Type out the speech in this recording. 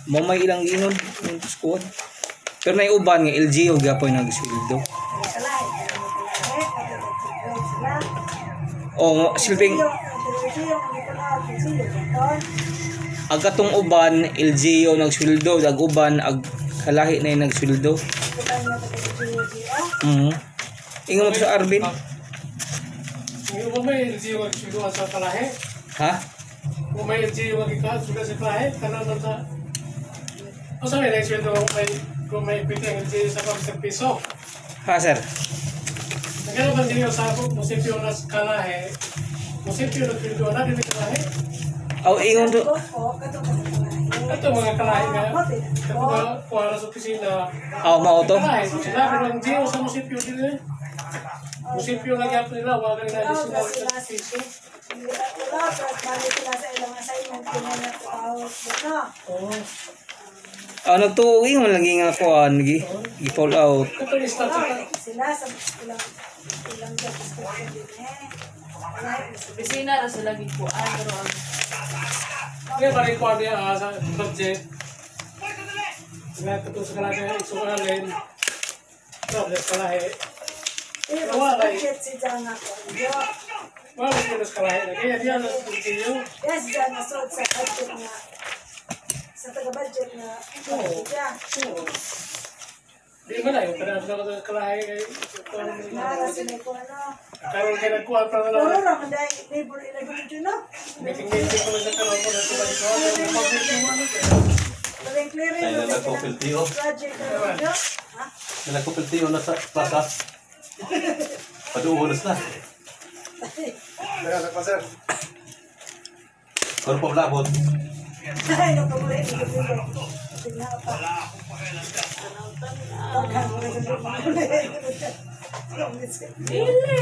Mo may ilang giingon yung squad. Pero may uban nga LGU gyapon nagsweldo. O silbing ag katong uban LGU nagsweldo, ag uban ag kalahi na yung nagsweldo. Ingon mo to sa Arvin. Yung ba may LGU ang sweldo sa kalahi? Ha? Kung may LGU ang sweldo sa kalahi, kanon man sa... O sa may sweldo kung may equity ang LGU sa pag piso. Ha, sir? Nagkano ba LGU sa munisipyo na kalahi? Munisipyo na sweldo na din kalahi? Aw ingon to. Ito mga kalahi nga. Ito kuha na sa opisina. Aw mao to. Kalahi, sila pero ang LGU sa munisipyo din eh. Munisipyo na gyapon nila, wala na additional piso. Wala, bali sila sa ilang assignment, kanya trabaho. Oo. Aw nagtuo ingon lagi nga kuan gi gi fall out. Ito yung staff sa Sila sa ilang job description din eh. Opisina ra sila gikuan pero ang Kaya pa rin kuha niya sa budget. Nga ito sa kalahi, isukalin. Ito, sa kalahi. Eh, Wala, eh. budget si Jana ko. Wala ko sa kalahi. Kaya diyan na sa. Yes, Jana, so sa budget nga. Sa taga-budget nga. Oo. Siya. Oo. Di ba na yung kanang sa kalahi kay Nara sila ko ano. Karon kay nagkuha pa na Puro lang. ra man dahil labor ilang medyo no. Meeting meeting ko sa karon ko na sa balik ko. Walang clearing. Ay, Wala nagkopiltiyo. project na medyo. Ha? Nagkopiltiyo na sa plaza. Paduo na sila. Teka, pa sir. Pero pablabot. Ay, nakamuli. Tingnan pa. Pagka mo na sa mga. Dili.